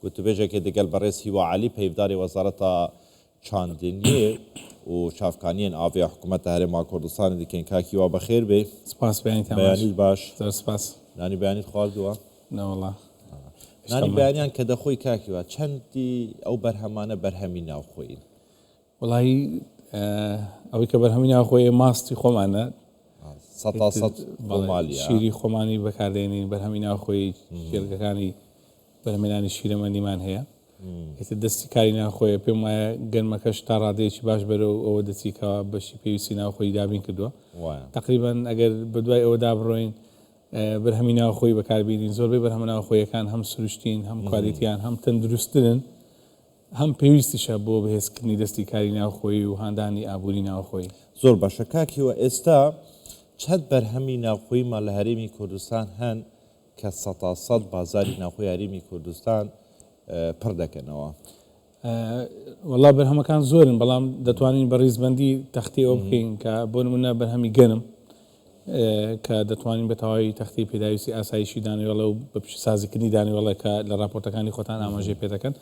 گوتوبێژێکێ دگەل بەڕێز هیوا عەلی پەیڤدارێ وەزارەتا چاندنیێ و چاڤکانیێن ئاڤێ حکوومەتە هەرێما کوردستانێ دکەین. کاک هیوا بەخێر بێی. سپاس، بەیانیتان باش. بەیانیت باش. زۆر سپاس. نانی بەیانیت خواردووە؟ نەوەڵا. نانی بەیانیان کە دەخۆی کاک هیوا چەندی ئەو بەرهەمانە بەرهەمی ناوخۆیین؟ وەڵاهی ئەوەی کە بەرهەمی ناوخۆیە ماستی خۆمانە. 100% خۆمالیە. شیری خۆمانی بەکاردێنین، بەرهەمی ناوخۆیی کێڵگەکانی بەرهەمێنانی شیرەمەنیمان هەیە. ئیتر دەستی کاری ناوخۆیە، پێم وایە گەنمەکەش تا ڕادەیەکی باش بەرەو ئەوە دەچی کەوا بەشی پێویستی ناوخۆیی دابین کردووە. تەقریبەن ئەگەر بەدوای ئەوەدا بڕۆین بەرهەمی ناوخۆیی بەکاربینین، زۆربەی بەرهەمە ناوخۆیەکان هەم سروشتین، هەم کوالیتیان، هەم تەندروستترن، هەم پێویستیشە بۆ بەهێزکردنی دەستی کاری ناوخۆیی و هاندانی ئابووری ناوخۆیی. زۆر باشە کاک هیوا، ئێستا چەند بەرهەمی ناوخۆییمان لە هەرێمی کوردستان هەن کە سەتا سەد بازاری ناوخۆی هەرێمی کوردستان پڕ دەکەنەوە؟ وەڵا بەرهەمەکان زۆرن، بەڵام دەتوانین بە ڕیزبەندی تەختی ئەوە بکەین کە بۆ نمونە بەرهەمی گەنم کە دەتوانین بە تەواوی تەختی پێداویستی ئاسایشی دانەوێڵە و بە پیشەسازیکردنی دانەوێڵە کە لە ڕاپۆرتەکانی خۆتان ئاماژەی پێ دەکەن.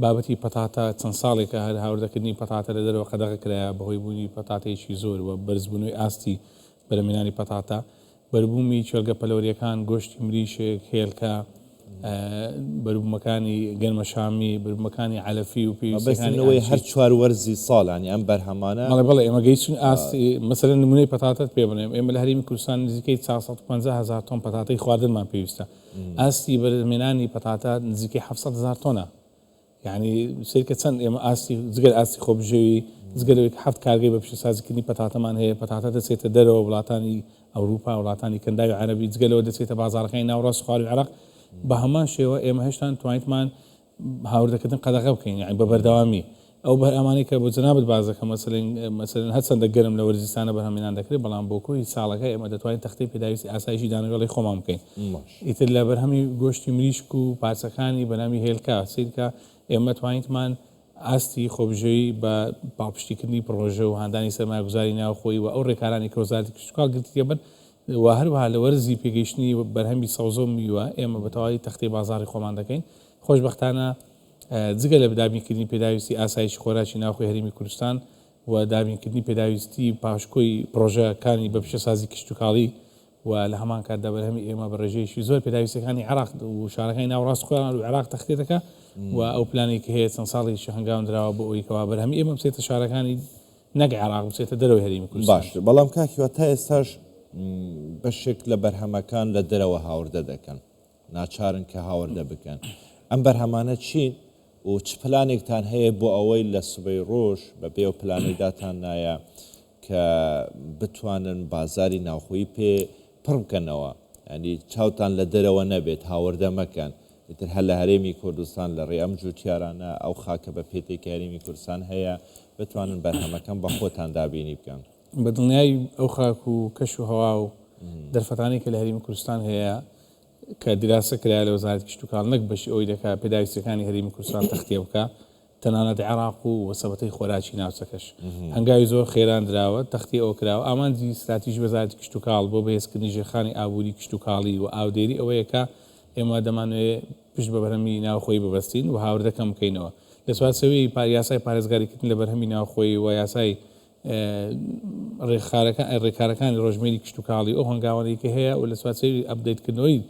بابەتی پەتاتە چەند ساڵێکە هەر هاوردەکردنی پەتاتە لە دەرەوە قەدەغە کرایە بەهۆی بوونی پەتاتەیەکی زۆر و بەرزبوونەوەی ئاستی بەرهەمهێنانی پەتاتە. بەروبوومی کێڵگە پەلەوەرییەکان، گۆشتی مریشک، هێلکە، بەروبوومەکانی گەنمەشامی، بەروبوومەکانی عەلەفی و پێویستییەکانی مەبەستم لەوەیە هەر چوار وەرزی ساڵ یانی ئەم بەرهەمانە. بەڵێ بەڵێ ئێمە گەیشتین ئاستی مەسەلەن نموونەی پەتاتەت پێ بڵێم ئێمە لە هەرێمی کوردستان نزیکەی 450 هەزار تۆن پەتاتەی خواردنمان پێویستە ئاستی بەرهەمهێنانی پەتاتە نزیکەی 700 هەزار تۆنە. یانی سەیرکە چەند ئێمە ئاستی جگە لە ئاستی خۆبژێوی جگە لەوەی کە حەفت کارگەی بە پیشەسازیکردنی پەتاتەمان هەیە، پەتاتە دەچێتە دەرەوە وڵاتانی ئەوروپا، وڵاتانی کەنداوی عەرەبی، جگە لەوە دەچێتە بازاڕەکانی ناوەڕاست و خوارووی عێراق. بە هەمان شێوە ئێمە هێشتان توانیتمان هاوردەکردن قەدەغە بکەین یانی بە بەردەوامی ئەو بەرهەمانەی کە بۆ جەنابت باس دەکەم مەسەلەن مەسەلەن هەرچەندە گەرم لە وەرزی زستانە بەرهەمهێنان دەکرێت بەڵام بۆ کۆی ساڵەکە ئێمە دەتوانین تەختەی پێداویستی ئاسایشی دانەوێڵەی خۆمان بکەین. ئیتر لە بەرهەمی گۆشتی مریشک و پارچەکانی بەناوی هێلکە سەیرکە ئێمە توانیتمان ئاستی خۆبژێوی بە پاڵپشتیکردنی پڕۆژە و هاندانی سەرمایەگوزاری ناوخۆیی و ئەو ڕێکارانەی کە وەزارەتی کشتوکاڵ گرتیە بەر و هەروەها لە وەرزی پێگەیشتنی بەرهەمی سەوزە و میوە ئێمە بە تەواوی تەختەی بازاڕی خۆمان دەکەین. خۆشبەختانە جگە لە دابینکردنی پێداویستی ئاسایشی خۆراکی ناوخۆی هەرێمی کوردستان و دابینکردنی پێداویستی پاشکۆی پڕۆژەکانی بە پیشەسازی کشتوکاڵی و لە هەمان کاتدا بەرهەمی ئێمە بە ڕێژەیەکی زۆر پێداویستیەکانی عێراق و شارەکانی ناوەڕاست خۆیان و عێراق تەختێ دەکا و ئەو پلانەی کە هەیە چەند ساڵێکی هەنگاو نراوە بۆ ئەوەی کەوا بەرهەمی ئێمە بچێتە شارەکانی نەک عێراق بچێتە دەرەوەی هەرێمی کوردستان. باش بەڵام کاک هیوا تا ئێستاش بەشێک لە بەرهەمەکان لە دەرەوە هاوردە دەکەن ناچارن کە هاوردە بکەن. ئەم بەرهەمانە چین و چ پلانێکتان هەیە بۆ ئەوەی لە سبەی ڕۆژ بە پێی ئەو پلانەی داتان نایە کە بتوانن بازاری ناوخۆیی پێ پڕ بکەنەوە یانی چاوتان لە دەرەوە نەبێت هاوردە مەکەن ئیتر هەر لە هەرێمی کوردستان لە ڕێی ئەم جوتیارانە ئەو خاکە بە پێتێک کە هەرێمی کوردستان هەیە بتوانن بەرهەمەکان بە خۆتان دابینی بکەن. بە دڵنیایی ئەو خاک و کەش و هەوا و دەرفەتانەی کە لە هەرێمی کوردستان هەیە کە دیراسە کرایە لە وەزارەتی کشتوکاڵ نەک بەشی ئەوەی دەکا پێداویستیەکانی هەرێمی کوردستان تەختیە بکا تەنانەت عێراق و و سەبەتەی خۆراکی ناوچەکەش هەنگاوی زۆر خێرا نراوە تەختیە ئەوە کراوە ئامانجی ستراتیژی وەزارەتی کشتوکاڵ بۆ بەهێزکردنی ژێرخانی ئابووری کشتوکاڵی و ئاودێری ئەوەیە کە ئێمە دەمانەوێ پشت بە بەرهەمی ناوخۆیی ببەستین و هاوردە کەم بکەینەوە لە چوارچێوەی یاسای پارێزگاریکردن لە بەرهەمی ناوخۆیی و یاسای ڕێکارەکانی ڕۆژمێری کشتوکاڵی و ئەو هەنگاوانەی کە هەیە و لە چوارچێوەی ئەپدەیتکردنەوەی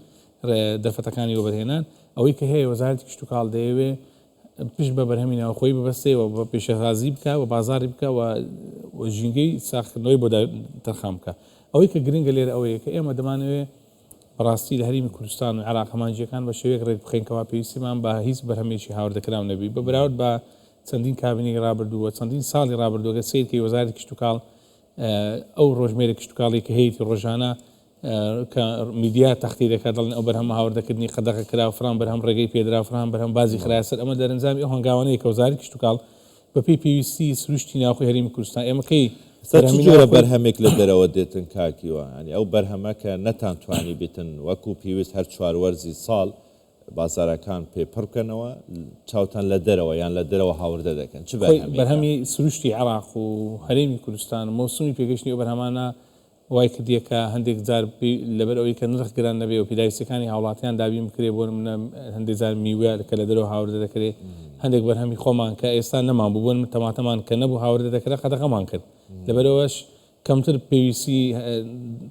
دەرفەتەکانی وەبەرهێنان، ئەوەی کە هەیە وەزارەتی کشتوکاڵ دەیەوێ پشت بە بەرهەمی ناوخۆیی ببەستێ و بە پیشەسازی بکا و بازاڕی بکا و ژینگەی ساغکردنەوەی بۆ تەرخان بکا. ئەوەی کە گرنگە لێرە ئەوەیە کە ئێمە دەمانەوێ بەڕاستی لە هەرێمی کوردستان و عێراق هەمانجییەکان بە شێوەیەک ڕێکبخەین کەوا پێویستیمان بە هیچ بەرهەمێکی هاوردەکراو نەبی بە بەراورد بە چەندین کابینەی ڕابردوو و چەندین ساڵی ڕابردوو گەر سەیر کەی وەزارەتی کشتوکاڵ ئەو ڕۆژمێرە کشتوکاڵی کە هەیەتی ڕۆژانە کە میدیا تەختی دەکات دەڵێن ئەو بەرهەمە هاوردەکردنی قەدەغە کرا و فڵان بەرهەم ڕێگەی پێدرا و فڵان بەرهەم باجی خرایە سەر ئەمە دەرەنجامی ئەو هەنگاوانەیە کە وەزارەتی کشتوکاڵ بەپێی پێویستی سروشتی ناوخۆی هەرێمی کوردستان ئێمە کەی ئێستا چ بەرهەمی جۆرە ناوخۆی بەرهەمێک لە دەرەوە دێتن کاک هیوا؟ یانی ئەو بەرهەمە کە نەتانتوانی بیتن وەکوو پێویست هەر چوار وەرزی ساڵ بازارەکان پێ پڕ بکەنەوە چاوتان لە دەرەوە یان لە دەرەوە هاوردە دەکەن چ خۆی بەرهەمێکە؟ بەرهەمی سروشتی عێراق و هەرێمی کوردستان و مەوسومی پێگەیشتنی ئەو بەرهەمانە. وای کردیە کە هەندێک جار لەبەر ئەوەی کە نرخ گران نەبێ و پێداویستیەکانی هاوڵاتیان دابین بکرێ بۆ نمونە هەندێک جار میوە کە لە دەرەوە هاوردە دەکرێ هەندێک بەرهەمی خۆمان کە ئێستا نەمان بوو بۆ نمونە تەماتەمان کە نەبوو هاوردە دەکرا قەدەغەمان کرد لەبەرئەوەش کەمتر پێویستی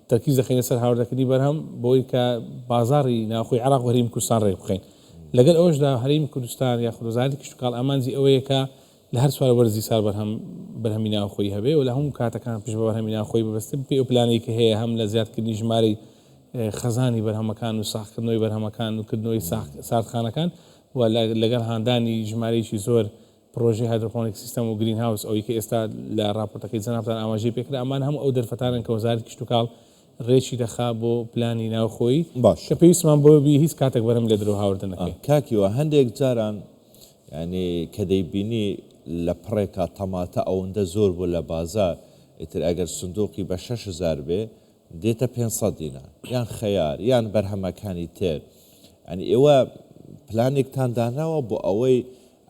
تەرکیز دەخەینە سەر هاوردەکردنی بەرهەم بۆی کە بازاڕی ناوخۆی عێراق و هەرێمی کوردستان ڕێک بخەین لەگەل ئەوەشدا هەرێمی کوردستان یاخود وەزارەتی کشتوکاڵ ئامانجی ئەوەیە کە لە هەر چوار وەرزی ساڵ بەرهەم بەرهەمی ناوخۆیی هەبێ و لە هەموو کاتەکان پشت بە بەرهەمی ناوخۆیی ببەستێ بەپێی ئەو پلانەی کە هەیە هەم لە زیادکردنی ژمارەی خەزانی بەرهەمەکان و ساغکردنەوەی بەرهەمەکان و کردنەوەی ساردخانەکان و لەگەڵ هاندانی ژمارەیەکی زۆر پڕۆژەی hydroponic system و greenhouse ئەوەی کە ئێستا لە ڕاپۆرتەکەی جەنابتان ئاماژەی پێکرا ئەمانە هەموو ئەو دەرفەتانەن کە وەزارەتی کشتوکاڵ ڕێکی دەخا بۆ پلانی ناوخۆیی باشە. کە پێویستمان بۆی بی هیچ کاتێک بەرهەم لە درۆ هاوردە نەکەین. کاک هیوا هەندێک جاران یانی کە دەیبینی لە پڕێکا تەماتە ئەوەندە زۆر بوو لە بازار ئیتر ئەگەر سندوقی بە 6000 بێ دێتە 500 دینار یان خەیار یان بەرهەمەکانی تر یانی ئێوە پلانێکتان داناوە بۆ ئەوەی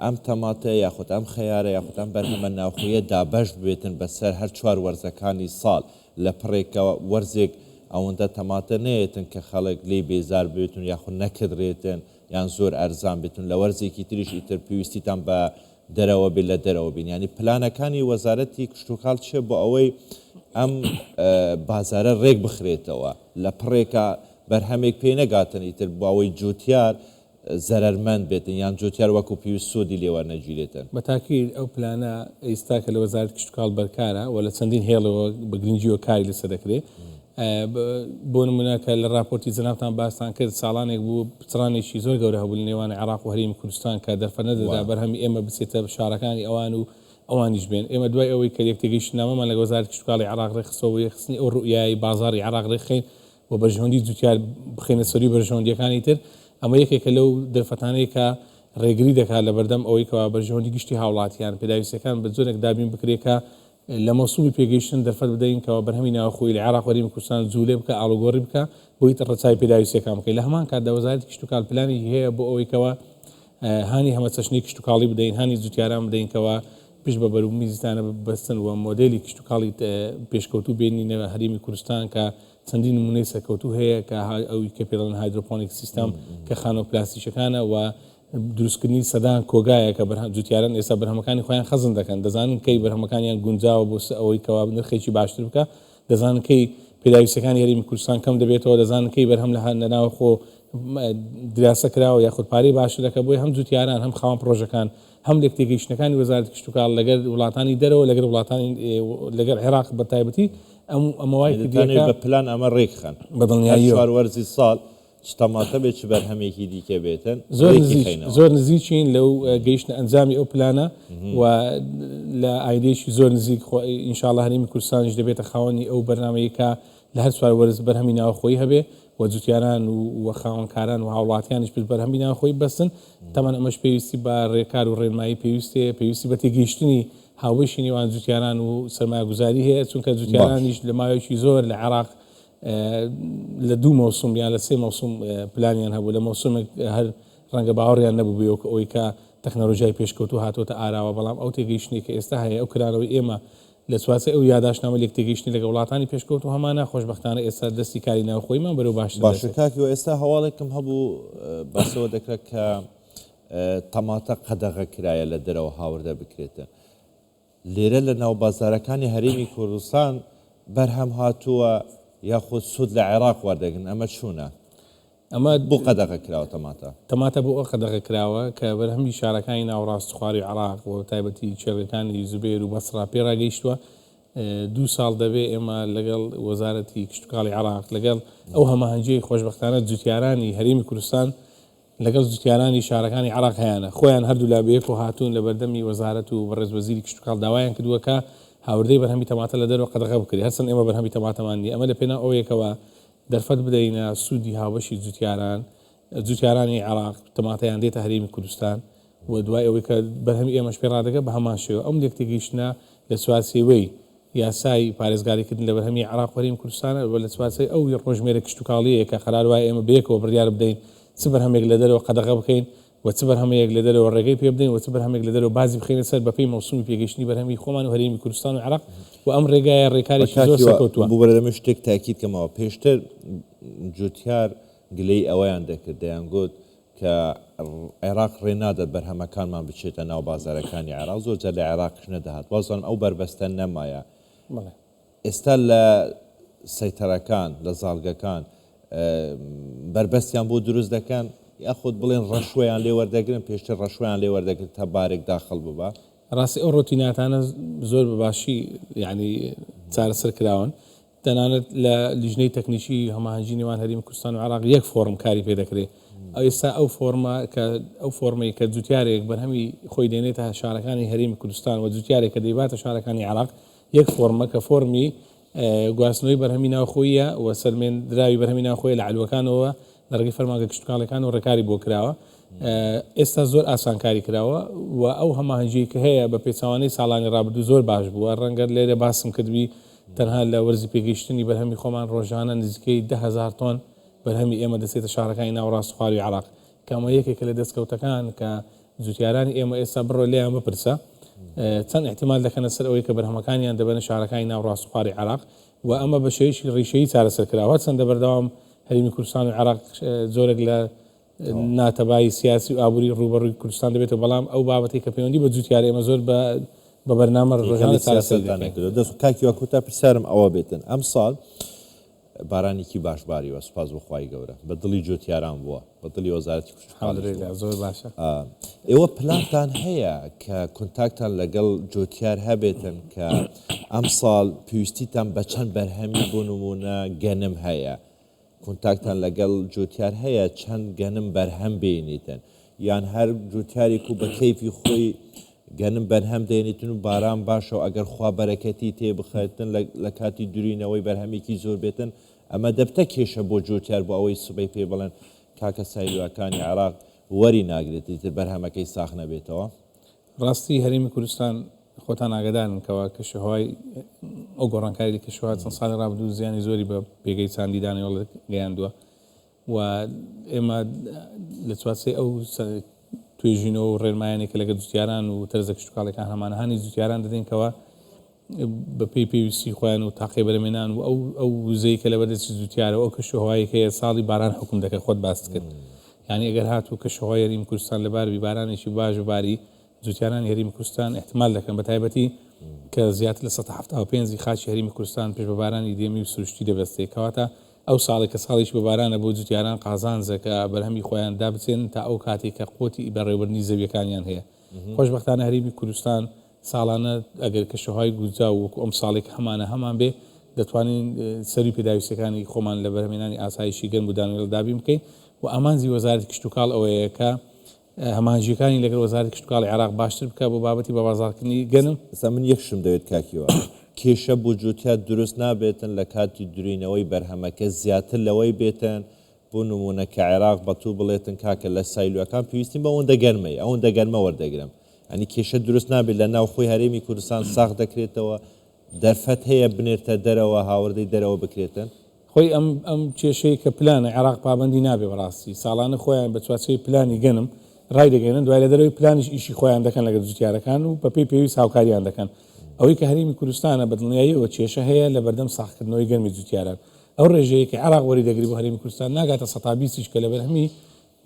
ئەم تەماتە یاخود ئەم خەیارە یاخود ئەم بەرهەمە ناوخۆیە دابەش ببێتن بەسەر هەر چوار وەرزەکانی ساڵ لە پڕێکەوە وەرزێک ئەوەندە تەماتە نەیەتن کە خەڵک لێی بێزار ببێتن یاخود نەکردرێتن یان زۆر ئەرزان بێتن لە وەرزێکی تریش ئیتر پێویستیتان بە دەرەوە بێت لە دەرەوە بین یانی پلانەکانی وەزارەتی کشتوکاڵ چیە بۆ ئەوەی ئەم بازارە ڕێک بخرێتەوە لە پڕێکا بەرهەمێک پێی نەگاتن ئیتر بۆ ئەوەی جوتیار زەرەرمەند بێتن یان جوتیار وەکو پێویست سوودی لێ وەرنەگیرێتن. بە تاکید ئەو پلانە ئیستا کە لە وەزارەتی کشتوکاڵ بەرکارە و لە چەندین هێڵەوە بە گرنگیەوە کاری لەسەر دەکرێ. بۆ نمونە کە لە راپۆرتی جەنابتان باستان کرد ساڵانێک بوو پچڕانێکی زۆر گەورە هەبوو لە نێوان عێراق و هەرێمی کوردستان کە دەرفەت نەدەدا بەرهەمی ئێمە بچێتە شارەکانی ئەوان و ئەوانیش بێن. ئێمە دوای ئەوەی کە لێکتێگەیشتننامەمان لەگەڵ وەزارەتی کشتوکاڵی عێراق رێکخستەوە بۆ یەکخستنی ئەو روئیایەی بازاڕی عێراق رێکخەین و بەرژەوەندی جوتیار بخەینە سەرووی بەرژەوەندییەکانی تر، ئەمە یەکێکە لەو دەرفەتانەی کە ڕێگری دەکات لەبەردەم ئەوەی کەوا بەرژەوەندی گشتی هاوڵاتیان، پێداویستییەکان بە جۆرێک دابین بکرێت کە لە مەوسومی پێگەیشتن دەرفەت بدەین کەوا بەرهەمی ناوخۆیی لە عێراق و هەرێمی کوردستان جوولێ بکا، ئاڵوگۆڕی بکا، بۆی ڕەچاوی پێداویستییەکان بکەین. لە هەمان کاتدا وەزارەتی کشتوکاڵ پلانێکی هەیە بۆ ئەوەی کەوا هانی هەمەچەشنەی کشتوکاڵی بدەین، هانی جوتیاران بدەین کەوا پشت بە بەروبوومی زستانە ببەستن و مۆدێلی کشتوکاڵی پێشکەوتوو بێنینە هەرێمی کوردستان کە چەندین نموونەی سەرکەوتوو هەیە کە ئەوی کە پێ دەڵێن hydroponic system کە خانووە پلاستیکیەکانە و دروستکردنی سەدان کۆگایە کە بەرهەم جوتیاران ئێستا بەرهەمەکانی خۆیان خەزن دەکەن دەزانن کەی بەرهەمەکانیان گونجاوە بۆ ئەوەی کەوا نرخێکی باشتر بکە دەزانن کەی پێداویستیەکانی هەرێمی کوردستان کەم دەبێتەوە دەزانن کەی بەرهەم لە ناوخۆ دراسە کراوە یاخود پارەی باشتر دەکە بۆیە هەم جوتیاران هەم خاوەن پڕۆژەکان هەم لێکتێگەیشتنەکانی وەزارەتی کشتوکاڵ لەگەر وڵاتانی دەرەوە لەگەر وڵاتانی لەگەر عێراق بە تایبەتی ئەم ئەمە وای کردیە دەتانەوێت کە بە پلان ئەمە ڕێکخەن بە هەر دڵنیاییەوە. چوار وەرزی ساڵ چ تەماتە بێت چ بەرهەمێکی دیکە بێتن زۆر ڕێکی نزیک خەینەوە. زۆر نزیکین لەو گەیشتنە ئەنجامی ئەو پلانە و لە ئایندەیەکی زۆر نزیک خۆ ئینشاڵڵا هەرێمی کوردستانیش دەبێتە خاوەنی ئەو بەرنامەیە کە لە هەر چوار وەرز بەرهەمی ناوخۆیی هەبێ و جوتیاران و خاوەنکاران و هاوڵاتیانیش پشت بەرهەمی ناوخۆیی ببەستن، تەبعەن ئەمەش پێویستی بە رێکار و رێنمایی پێویست هەیە، پێویستی بە تێگەیشتنی هاوبەشی نێوان جوتیاران و سەرمایەگوزاری هەیە، چونکە جوتیارانیش لە ماوەیەکی زۆر لە عێراق لە دوو مەوسوم یان لە سێ مەوسوم پلانیان هەبوو، لە مەوسومێک هەر رەنگە باوەڕیان نەبووبێ وەک ئەوەی کە تەکنەلۆژیای پێشکەوتوو هاتووەتە ئاراوە، بەڵام ئەو تێگەیشتنەی کە ئێستا هەیە، ئەو کرانەوەی ئێمە لە چوارچێوەی ئەو یاداشتنامە لێکتێگەیشتنەی لەگەڵ وڵاتانی پێشکەوتوو هەمانە، خۆشبەختانە ئێستا دەستی کاری ناوخۆییمان بەرەو باشتر باشە دەچێت. کاک هیوا ئێستا هەواڵێکم هەبوو باسەوە دەکرا کە تەماتە قەدەغە کرایە لە دەرەوە هاوردە بکرێتن لێرە لە ناو بازارەکانی هەرێمی کوردستان بەرهەم هاتووە یاخود سوود لە عێراق وەردەگرن ئەمە چوونە؟ ئەمە بۆ قەدەغە کراوە تەماتە؟ تەماتە بۆ ئەوە قەدەغە کراوە کە بەرهەمی شارەکانی ناوەڕاست و خوارووی عێراق و بەتایبەتی کێڵگەکانی زوبێر و بەسڕە پێ ڕاگەیشتووە. دوو ساڵ دەبێ ئێمە لەگەڵ وەزارەتی کشتوکاڵی عێراق لەگەڵ ئەو هەماهەنگییەی خۆشبەختانە جوتیارانی هەرێمی کوردستان لەگەڵ جوتیارانی شارەکانی عێراق هەیانە خۆیان هەردوولا بەیەکەوە هاتوون لەبەردەمی وەزارەت و بەڕێز وەزیری کشتوکاڵ داوایان کردووە کە هاوردەی بەرهەمی تەماتە لە دەرەوە قەدەغە بکرێت هەرچەند ئێمە بەرهەمی تەماتەمان نییە ئەمە لەپێناو ئەوەیە کەوا دەرفەت بدەینە سوودی هاوبەشی جوتیاران، جوتیارانی عێراق تەماتەیان دێتە هەرێمی کوردستان و دوای ئەوەی کە بەرهەمی ئێمەش پێ ڕادەگات بە هەمان شێوە ئەم لێکتێگەیشتنە لە چوارچێوەی یاسای پارێزگاریکردن لە بەرهەمی عێراق و هەرێمی کوردستانە و لە چوارچێوەی ئەو ڕۆژمێرە کشتوکاڵییەیە کە قەرار وایە ئێمە بەیەکەوە بڕیار بدەین چ بەرهەمێک لە دەرەوە قەدەغە بکەین. و چ بەرهەمەیەک لە دەرەوە ڕێگەی پێ بدەین و چ بەرهەمێک لە دەرەوە باجی بخەینە سەر بەپێی مەوسومی پێگەیشتنی بەرهەمی خۆمان و هەرێمی کوردستان و عێراق و ئەم ڕێگایە ڕێکارێکی زۆر کاک هیوا سەرکەوتووە. ببورە دەمەوێت شتێک تاکید کەمەوە پێشتر جوتیار گلەیی ئەوەیان دەکرد دەیانگوت کە عێراق ڕێ نادات بەرهەمەکانمان بچێتە ناو بازارەکانی عێراق زۆر جار لە عێراقیش نەدەهات وازانم ئەو بەربەستە نەمایە بەڵێ. ئێستا لە سەیتەرەکان، لە زاڵگەکان بەربەستیان بۆ دروست دەکەن یاخود بڵێن ڕەشوەیان لێ وەردەگرن، پێشتر ڕەشوەیان لێ وەردەگرت تا بارێک داخڵ ببا. ڕاستی ئەو ڕۆتیناتانە زۆر بە باشی یانی چارەسەر کراون، تەنانەت لە لیژنەی تەکنیکی هەماهەنگی نێوان هەرێمی کوردستان و عێراق یەک فۆڕم کاری پێ دەکرێ. ئێستا ئەو فۆڕمە کە ئەو فۆڕمەی کە جوتیارێک بەرهەمی خۆی دێنێتە شارەکانی هەرێمی کوردستان و جوتیارێک کە دەیباتە شارەکانی عێراق یەک فۆڕمە کە فۆڕمی گواستنەوەی بەرهەمی ناوخۆییە و سەلمێندراوی بەرهەمی ناوخۆیە لە عەلوەکانەوە لە ڕێگەی فەرمانگە کشتوکاڵیەکانەوە ڕێکاری بۆ کراوە ئێستا زۆر ئاسانکاری کراوە و ئەو هەماهەنگیەی کە هەیە بە پێچەوانەی ساڵانی ڕابردوو زۆر باش بووە ڕەنگە لێرە باسم کردبی تەنها لە وەرزی پێگەیشتنی بەرهەمی خۆمان ڕۆژانە نزیکەی 10,000 تۆن بەرهەمی ئێمە دەچێتە شارەکانی ناوەڕاست و خواروی عێراق کە ئەمە یەکێکە لە دەستکەوتەکان کە جوتیارانی ئێمە ئێستا بڕۆ لێیان بپرسە چەند ئیحتیمال دەکەنە سەر ئەوەی کە بەرهەمەکانیان دەبەنە شارەکانی ناوڕاست و خواری عێراق و ئەمە بە شێوەیەکی ڕیشەیی چارەسەر کراوە هەرچەندە بەردەوام هەرێمی کوردستان و عێراق جۆرێک لە ناتەبایی سیاسی و ئابووری ڕووبەڕووی کوردستان دەبێتەوە بەڵام ئەو بابەتەی کە پەیوەندی بە جوتیارە ئێمە زۆر بە بە بەرنامە ڕۆژانە تێکەڵی چارەسەری سیاسەتان دەکەین. نەکردووە. دەست کاک هیوا کۆتا پرسیارم ئەوە بێتن ئەمساڵ بارانێکی باش باریوە سوپاس بۆ خوای گەورە بە دڵی جوتیاران بووە بە دڵی وەزارەتی کشتوکاڵیش بووە الحمدللە زۆر باشە. ئێوە پلانتان هەیە کە کۆنتاکتان لەگەڵ جوتیار هەبێتن کە ئەمساڵ پێویستیتان بە چەند بەرهەمی بۆ نمونە گەنم هەیە کۆنتاکتان لەگەڵ جوتیار هەیە چەند گەنم بەرهەم بێنیتن یان هەر جوتیارێک و بە کەیفی خۆی گەنم بەرهەم دێنیتن و باران باشە و ئەگەر خوا بەرەکەتی تێ بخەێتن لە کاتی دورینەوەی بەرهەمێکی زۆر بێتن ئەمە دەبتە کێشە بۆ جوتیار بۆ ئەوەی سبەی پێ بڵێن کاکە سایلۆکانی عێراق وەری ناگرێت ئیتر بەرهەمەکەی ساخ نەبێتەوە. ڕاستی هەرێمی کوردستان خۆتان ئاگادارن کەوا کەشوهەوای ئەو گۆڕانکاری لە کەشوهەوا چەند ساڵی ڕابردوو زیانی زۆری بە پێگەی چاندی دانەوێڵە گەیاندووە و ئێمە لە چوارچێوەی ئەو توێژینەوە و ڕێنمایانەی کە لەگەڵ جوتیاران و تەرزە کشتوکاڵیەکان هەمانە هانی جوتیاران دەدەین کەوا بەپێی پێویستی خۆیان و تاقی بەرەمێنان و ئەو ئەو وزەی کە لەبەردەستی جوتیارە و ئەو کەشوهەوایەی کە هەیە ساڵی باران حوکم دەکە خۆت باست کرد یانی ئەگەر هاتوو کەشوهەوای هەرێمی کوردستان لەبار بی بارانێکی باش بباری جوتیارانی هەرێمی کوردستان ئیحتمال دەکەن بە تایبەتی کە زیاتر لە 175 ی خاکی هەرێمی کوردستان پشت بە بارانی دێمی و سروشتی دەبەستێ کەواتە ئەو ساڵەی کە ساڵێکی بە بارانە بۆ جوتیاران قازانجە کە بەرهەمی خۆیان دابچێنن تا ئەو کاتەی کە قوتی بەڕێوەبردنی زەویەکانیان هەیە خۆشبەختانە هەرێمی کوردستان ساڵانە ئەگەر کەشوهەوای گونجاو وەکو ئەم ساڵەی کە هەمانە هەمان بێ دەتوانین سەروی پێداویستیەکانی خۆمان لە بەرهەمهێنانی ئاسایشی گەنم و دانەوێڵە دابین بکەین و ئامانجی وەزارەتی کشتوکاڵ ئەوەیە کە هەماهەنگییەکانی لەگەڵ وەزارەتی کشتوکاڵی عێراق باشتر بکات بۆ بابەتی بەبازاڕکردنی گەنم. ئێستا من یەک شتم دەوێت کاک هیوا، کێشە بۆ جوتیار دروست نابێتن لە کاتی درینەوەی بەرهەمەکە زیاتر لەوەی بێتن بۆ نمونە کە عێراق بە تو بڵێتن کاکە لە سایلۆکان پێویستیم بە ئەوەندە گەرمەی ئەوەندە گەرمە وەردەگرم یانی کێشە دروست نابێت لە ناوخۆی هەرێمی کوردستان ساغ دەکرێتەوە دەرفەت هەیە بنێرتە دەرەوە هاوردەی دەرەوە بکرێتن؟ خۆی ئەم ئەم کێشەی کە پلانە عێراق پابەندی نابێ بەڕاستی ساڵانە خۆیان بە چوارچێوەی پلانی گەنم ڕایدەگەیەنن دوای لە دەرەوەی پلانیش ئیشی خۆیان دەکەن لەگەڵ جوتیارەکان و بەپێی پێویست هاوکاریان دەکەن ئەوەی کە هەرێمی کوردستانە بە دڵنیاییەوە کێشە هەیە لە بەردەم ساغکردنەوەی گەنمی جوتیاران ئەو ڕێژەیەی کە عێراق وەری دەگری بۆ هەرێمی کوردستان ناگاتە 20%یش کە لە بەرهەمی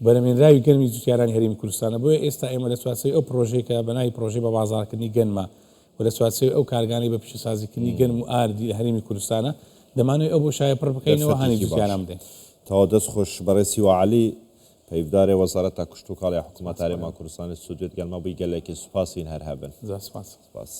بەرهەمێنراوی گەنمی جوتیارانی هەرێمی کوردستانە، بۆیە ئێستا ئێمە لە چوارچێوەی ئەو پڕۆژەی کە بە ناوی پڕۆژەی بەبازاڕکردنی گەنمە و لە چوارچێوەی ئەو کارگانەی بە پیشەسازیکردنی گەنم و ئاردی لە هەرێمی کوردستانە، دەمانەوێت ئەو بۆشایە پڕ بکەینەوە هانی دەرفەتێکی باش. جوتیاران بدەین. تەواو دەست خۆش بەڕێز هیوا عەلی پەیڤدارێ وەزارەتا کشتوکاڵ یا حکومەت هەرێما کوردستانێ سودوێت گەلما بوی گەلەکێ سوپاسین هەر هەبن. زۆر سوپاس. سوپاس.